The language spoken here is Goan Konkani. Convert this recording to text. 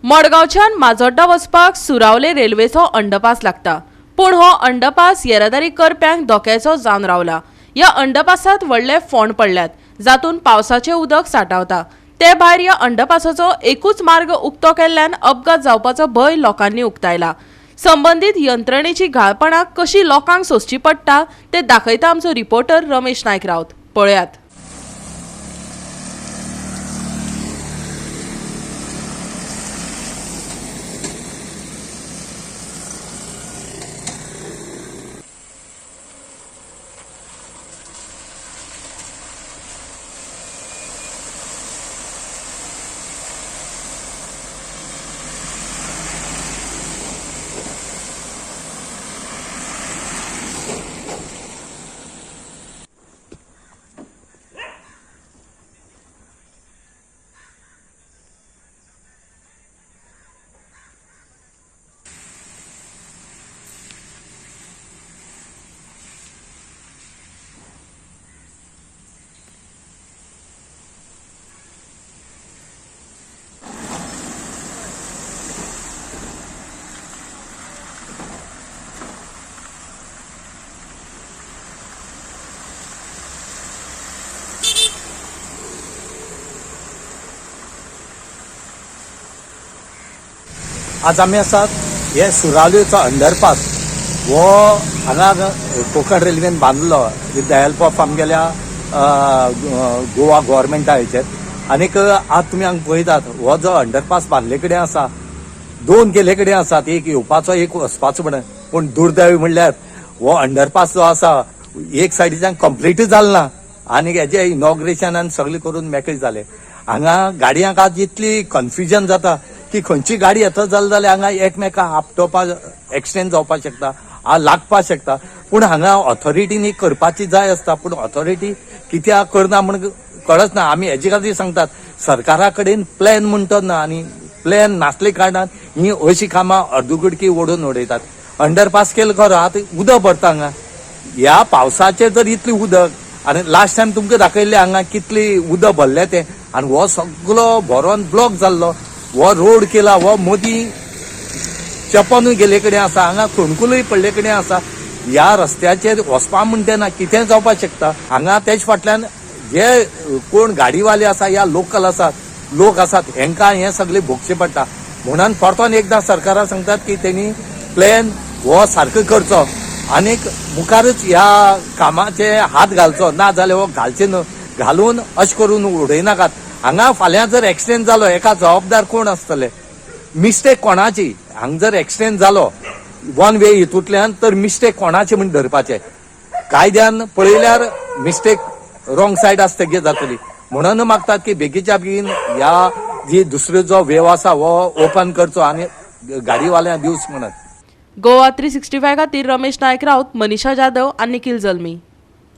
मडगांवच्यान माजोड्डा वचपाक सुरावले रेल्वेचो अंडरपास लागता, पूण हो अंडरपास येरादारी करप्यांक धोक्याचो जावन रावला. ह्या अंडरपासांत व्हडले फोंड पडल्यात, जातून पावसाचें उदक सांठावता. ते भायर ह्या अंडरपासाचो एकूच मार्ग उक्तो केल्ल्यान अपघात जावपाचो भंय लोकांनी उक्तायला. संबंदीत यंत्रणेची घाळपणां कशी लोकांक सोंसची पडटा ते दाखयता आमचो रिपोर्टर रमेश नायक राऊत. पळयात. आज आमी आसात हे सुरावलेचो अंडरपास हो हांगा कोंकण रेल्वेन बांदलो विथ the help of आमगेल्या गोवा गोवोरमेंटा हेचेर. आनीक आज तुमी हांगा पळयतात हो जो अंडरपास बांदले कडेन आसा, दोन केले कडेन आसात, एक येवपाचो एक वचपाचो म्हणून. पूण दुर्दैव म्हणल्यार हो अंडरपास जो आसा एक सायडीच्यान कंप्लीटूय जालो ना आनी हेजे इनॉग्रेशन आनी सगळें करून मेकळे जाले. हांगा गाडयांक आज इतली कन्फ्युजन जाता की खंयची गाडी येता जाली जाल्यार हांगा एकमेका आपटोवपा, एक्सिडेंट जावपाक शकता, लागपाक शकता. पूण हांगा ऑथॉरिटीनी करपाची जाय आसता, पूण ऑथॉरिटी कित्याक करना म्हण कळच ना. आमी हेजे खातीर सांगतात सरकारा कडेन प्लॅन म्हणटो ना, आनी प्लॅन नासले कारणान ही अशी कामां अर्दुकुडकी ओडून उडयतात. अंडरपास केलो खरो, आतां उदक भरता हांगा ह्या पावसाचेर जर इतलें उदक, आनी लास्ट टायम तुमकां दाखयल्लें हांगा कितली उदक भरलें तें, आनी हो सगलो भरोन ब्लॉक जाल्लो हो रोड केला, हो मदीं चेपोनूय गेल्ले कडेन आसा, हांगा खोणकुलूय पडले कडेन आसा. ह्या रस्त्याचेर वचपा म्हणटे ना, कितेंय जावपाक शकता हांगा. तेच फाटल्यान जे कोण गाडीवाले आसा या लोकल आसात लोक आसात हेंकां हें सगळें भोगचें पडटा. म्हणून परतून एकदां सरकाराक सांगतात की तेणी प्लॅन हो सारको करचो आनीक मुखारूच ह्या कामाचे हात घालचो, ना जाल्यार हो घालचे न्हू, घालून अशें करून उडयनाकात. हांगा फाल्यां जर एक्सिडेंट जालो हेका जबाबदार कोण आसतले? मिस्टेक कोणाची? हांगा जर एक्सिडेंट जालो वन वे हितूंतल्यान तर मिस्टेक कोणाची म्हण धरपाचें? कायद्यान पळयल्यार मिस्टेक रॉंग सायड आसता तेगे जातली. म्हणून मागतात की बेगीच्या बेगीन ह्या जी दुसरो जो वेव आसा हो ओपन करचो आनी गाडीवाल्यांक दिवच म्हणत. गोवा 365 खातीर रमेश नायक राऊत, मनीषा जाधव आनी निखिल जल्मी.